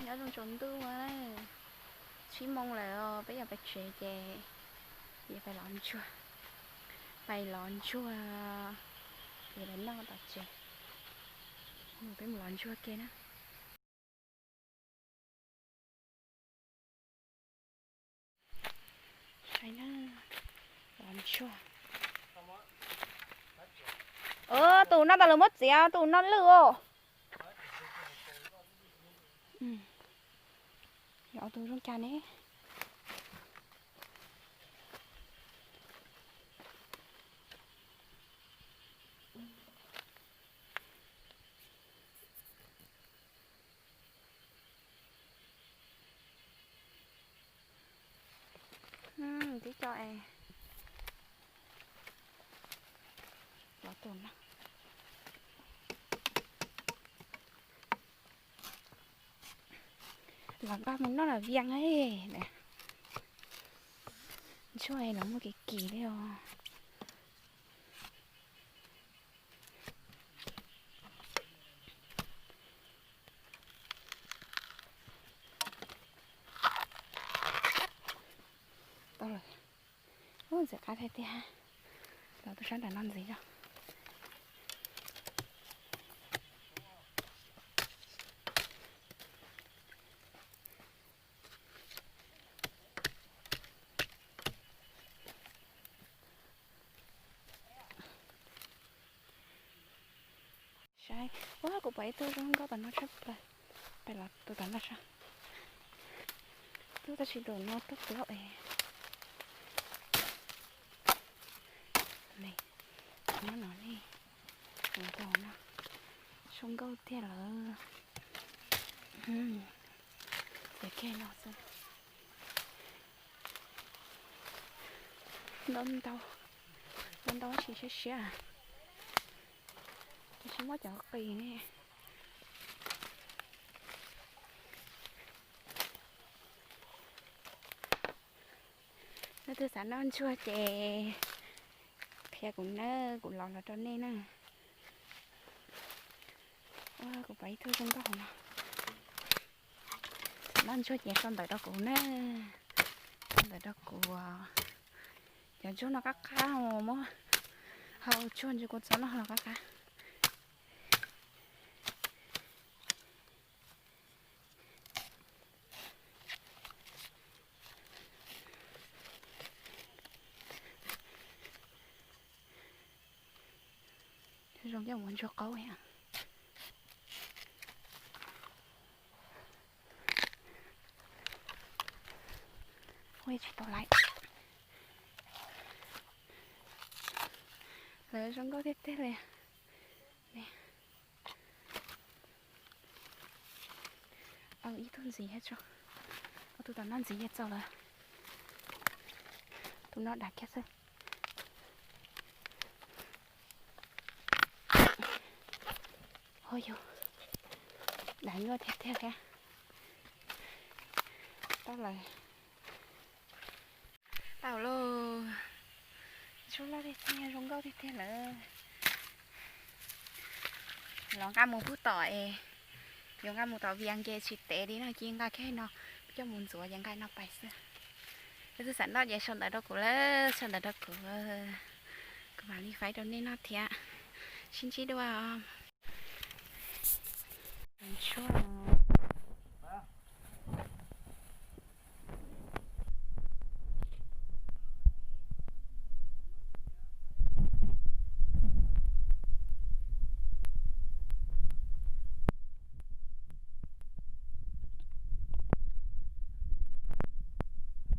Zoo tsaus ntuj, tsib moo lawm, peb yuav pais tsev ces yuav pais lov ntsuag, pais lov ntsuag, yuav pais noj tom tsev. Peb mus lov ntsuag ke na. Saib na, lov ntsuag. Tus no tas lawv muab txiav, tus no lwj os. Yog tus zoo cas ne? Tib co es lov tus no. Los nqa mus noj los vias. Ntsuag los muaj kim kim li os. Tau lawm. Ub, ntxim qab tiag tiag. Los tus sab nram no ntxiv os. Saib, ua kuv pom ib tug zoo nkauj tom no tshaj plaws. Peb los tus tom no saib. Tub tab sis tus no tub tuab es. Nyob no ne, tus no zoo nkauj tiag lawm. Ces kiag no xwb. Ntau ntau, ntau ntau tsis siab siab, tab sis muab cov qis ne. Leej twg xav noj ntsuag ces qhia kuv na, kuv los los rau nej na. Ua kuv pom ib tug zoo nkauj hauv no. Xav noj ntsuag ces sau ntawv rau kuv na. Sau ntawv rau kuv. Cov ntsuag no qab qab, muab hau tsuag ntsis kuv txhob noj los qab qab. Zoo coj mus ntsuag qaub. Ua tsis tau lawm. Lawv zoo nkauj tiag tiag li. Ib tug ntxiv, tus tom no ntxiv txaus lawm. Tus no dav kiag xwb. Ua yog dav nyuaj tiag tiag thiab. Tau lawm. Tau lauj. Ntsuag loj tiag tiag, zoo nkauj tiag tiag lawm. Los nqa mus pub tom es, yuav nqa mus tom vias nce tsis tev li no, cia nqa kiag no coj mus ntxuav ces nqa no pais xwb. Leej twg xav noj ces sau ntawv rau kuv lawm, sau ntawv rau kuv, kuv mam li faib rau nej noj thiab. Sib ntsib dua. Ntsuag.